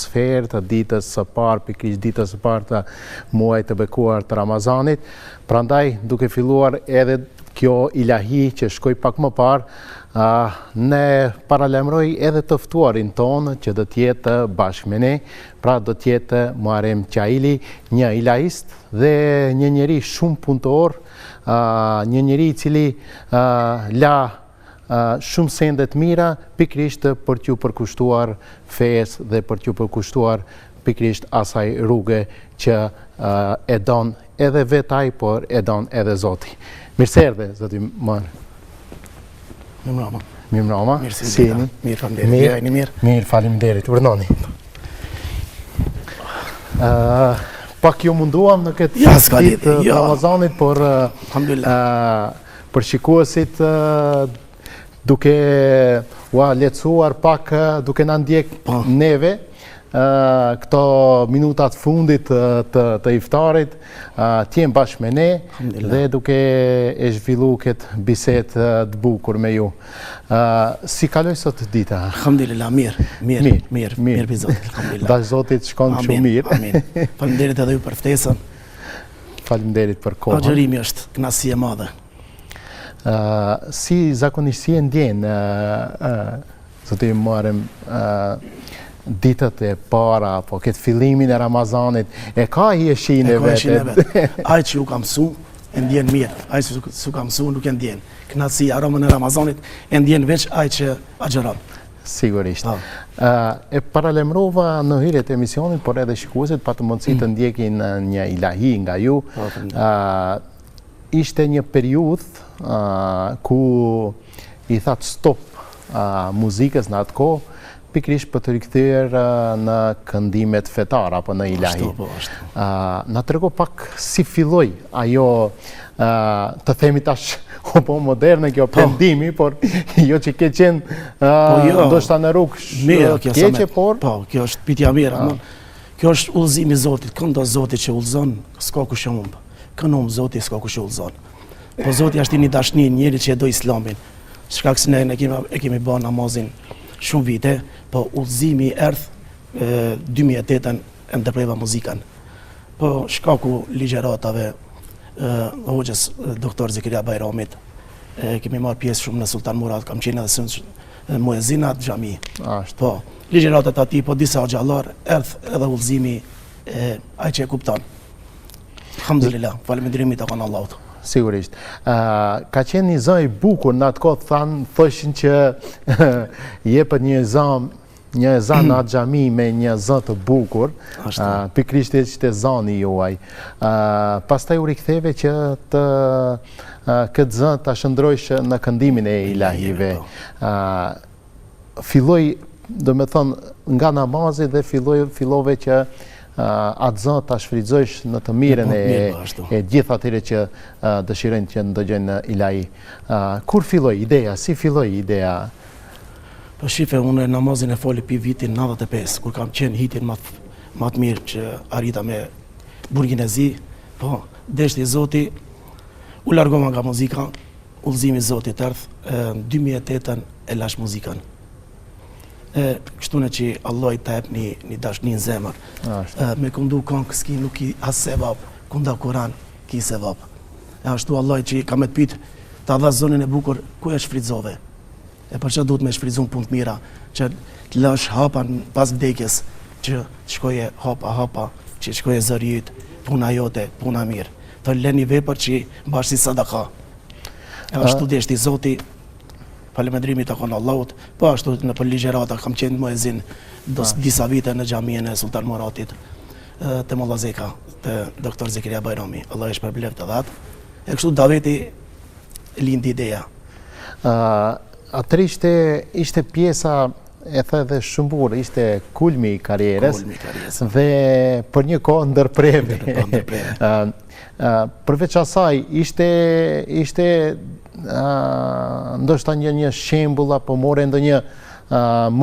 atmosferë të ditës së parë, pikërisht ditës së parë të muajit të bekuar të Ramazanit. Prandaj, duke filluar edhe kjo ilahi që shkoi pak më parë, ne paralajmëroj edhe të ftuarin tonë që do të jetë bashkë me ne, pra do të jetë Muharrem Qaili, një ilahist dhe një njeri shumë punëtor, një njeri i cili la shumë sende të mira pikërisht për t'ju përkushtuar fesë dhe për t'ju përkushtuar pikërisht asaj rruge që e don edhe vetë ai, por e don edhe Zoti. Mirë se erdhe, zoti Muharrem. Mirëmbrama. Mirëmbrama. Mirë se jeni. Mirë, faleminderit. Mirë, jeni mirë. Mirë, faleminderit. Urdhnoni. Ë, pak ju munduam në këtë ja, ditë të jo. Ramazanit, por alhamdulillah. Ë, për shikuesit duke ua lehtësuar pak, duke na ndjek po. neve, këto minutat fundit të, të iftarit, të jenë bashkë me ne dhe duke e zhvillu këtë bisedë të bukur me ju. Si kaloi sot dita? Alhamdulillah, mirë, mirë, mirë, mirë, mirë, mirë, alhamdulillah. Dhashtë Zotit shkon shumë mirë. Amin. Faleminderit edhe ju për ftesën. Faleminderit për kohën. Agjërimi është kënaqësi e madhe. Ë si zakonisht si e ndjen ë zoti Muharrem ë ditët e para apo këtë fillimin e Ramazanit e ka hijeshinë e vet. E vet. Ai që u ka mësu e ndjen mirë, ai që s'u ka mësu nuk e ndjen. Kënaqësi aromën e Ramazanit e ndjen veç ai që agjëron. Sigurisht. Po. E paralajmërova në hyrje të emisionit, por edhe shikuesit patën mundësi të mm. ndjekin një ilahi nga ju. Po, ishte një periudhë ku i thatë stop muzikës në atë kohë, pikërisht për t'u rikthyer në këndimet fetare apo në ilahi. Ashtu, po, ashtu. Na trego pak si filloi ajo të themi tash u bo moderne kjo po. pendimi, por jo që ke qenë po, jo. ndoshta në rrugë të keqe, por... Po, kjo është pytja mirë, kjo është udhëzimi i Zotit, kënd do Zoti që udhëzon, s'ka kush e humb. Kënd humb Zoti, s'ka kush e udhëzon. Po Zoti është një dashni, njeri që e do islamin. Shkak se ne, ne kemi, e kemi ba namazin shumë vite, po udhëzimi erdh 2008-ën e ndërpreva muzikën. Po shkaku ligjëratave hoxhës doktor Zekirja Bajramit, e, kemi marrë pjesë shumë në Sultan Murat, kam qenë edhe së muezin n'at xhami. Ashtu. Po, ligjëratat aty, po disa hoxhallar, erdh edhe udhëzimi e, ai që e kupton. Alhamdulillah, falënderimi i takon Allahut. Sigurisht. Ë ka qenë një zë i bukur në atë kohë thanë, thoshin që jepet një zë një ezan në atë xhami me një zë të bukur, pikërisht ishte zani juaj. Pastaj u riktheve që të këtë zë ta shndërrojsh në këndimin e ilahive. Po. Filloi, domethënë, nga namazi dhe filloi, fillove që atë zë ta shfrytëzojsh në të mirën e, po, e gjithë atyre që dëshirojnë që ndëgjojnë ilahi. Kur filloi ideja, si filloi ideja? Po shife, unë namazin e fali pi vitin 95, kur kam qenë hitin ma të mirë që arrita me burgin e zi, po, deshti Zoti, u largova nga muzika, udhëzimi i Zotit erdh, në 2008-ën e lash muzikën. E, kështu në që Allahi ta jep një, një dashni në zemër. E, me këndu kongë s'ki nuk ki as sevap, këndo Kuran ki sevap. E ashtu Allahi që ka me të pytë, ta dha zonin e bukur, ku e shfrytëzove? E për që duhet me shfrytëzu në punë të mira, që të lësh hapa pas vdekjes, që të shkoje hapa hapa, që të shkoje zëri yt, puna jote, puna mirë. Të lë një vepër që bash si sadaka. E ashtu deshti Zoti, falënderimi i takon Allahut, po ashtu nëpër ligjërata kam qenë muezin dos, disa vite në xhaminë e Sultan Muratit, te Molla Zeka, te doktor Zekirja Bajrami, Allahu e shpërbleftë edhe atë. E kështu daveti lindi ideja. Atëherë ishte, ishte pjesa e the dhe shumë bukur, ishte kulmi i karrierës. Kulmi i karrierës. Dhe për një kohë ndërpreve. Po, ndërpreve. Përveç asaj, ishte, ishte ndoshta një një shembull apo more ndonjë.